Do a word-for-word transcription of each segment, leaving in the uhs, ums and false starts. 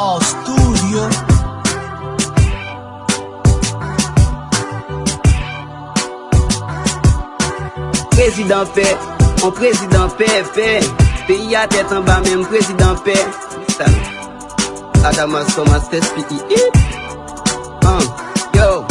Studio. Prezidan pè, on prezidan pè, pè. Peyi a tèt anba, menm prezidan pè. Adamas Thomas Tespiti. An, yo.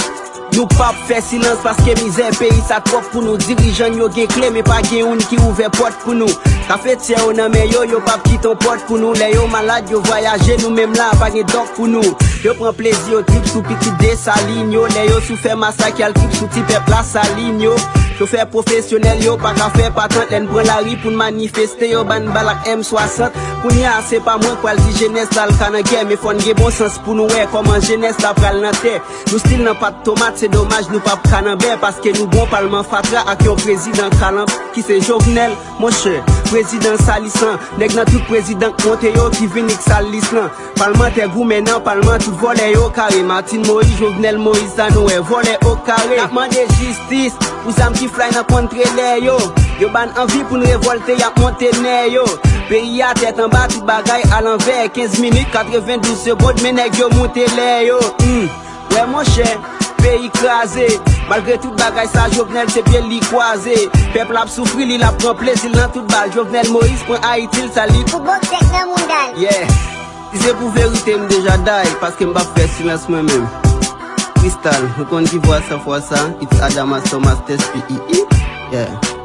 Nou p ap fè silans paske mizè peyi sa twòp pou nou. Dirijan n yo gen kle, men pa gen youn ki ouvè pòt pou nou. Kafetyè yo nan men yo, yo p ap kite yon pòt pou nou. Lè yo malad, yo vwayaje, nou menm la, pa gen dòk pou nou. Yo pran plezi yo trip sou pitit Desalin yo. Lè yo sou fè masak, y al trip sou ti pèp Lasalin yo. Chofè pwofesyonèl yo pa ka fè patant lè n pran lari pou n manifeste. Yo ban n bal ak M swasant. Kounye a, se pa mwen k pral di jenès la al ka nan gè, men fò n gen bon sans pou nou wè kòman jenès la pral nan tè. Nou still nan pat tomat, se domaj nou p ap ka nan bè, paske nou gon palman fatra ak yon prezidan kalanp ki se Jovenel, monchè, prezidan salisan. Nèg nan tout prezidan k monte yo ki vin ek sal lis lan. Palmantè goumen nan palman, tout vòlè yo kare. Martine Moïse, Jovenel Moïse, sa nou wè, vòlè o kare. N ap mande jistis pou zam ki fly nan kont trelè yo. Yo ban n anvi pou n revòlte, y ap monte nè yo. Peyi a tèt anba, tout bagay alanvè. Kenz minit, katrevendouz segonn, men nèg yo moute lè yo. Hmm. Wè monchè, peyi kraze. Malgre tout bagay sa, Jovenel se pye li kwaze. Pèp la ap soufri, li l ap pran plezi l nan tout bal. Jovenel Moïse pran Ayiti, l sal li. Pou bòk tèt nan mouda l. Yeah. Si se pou verite, m deja die, paske m p ap fè silans mwen menm. Kristal, nou konn ki vwa sa fwa sa, it's Adamas Thomas Tespiti. Yeah.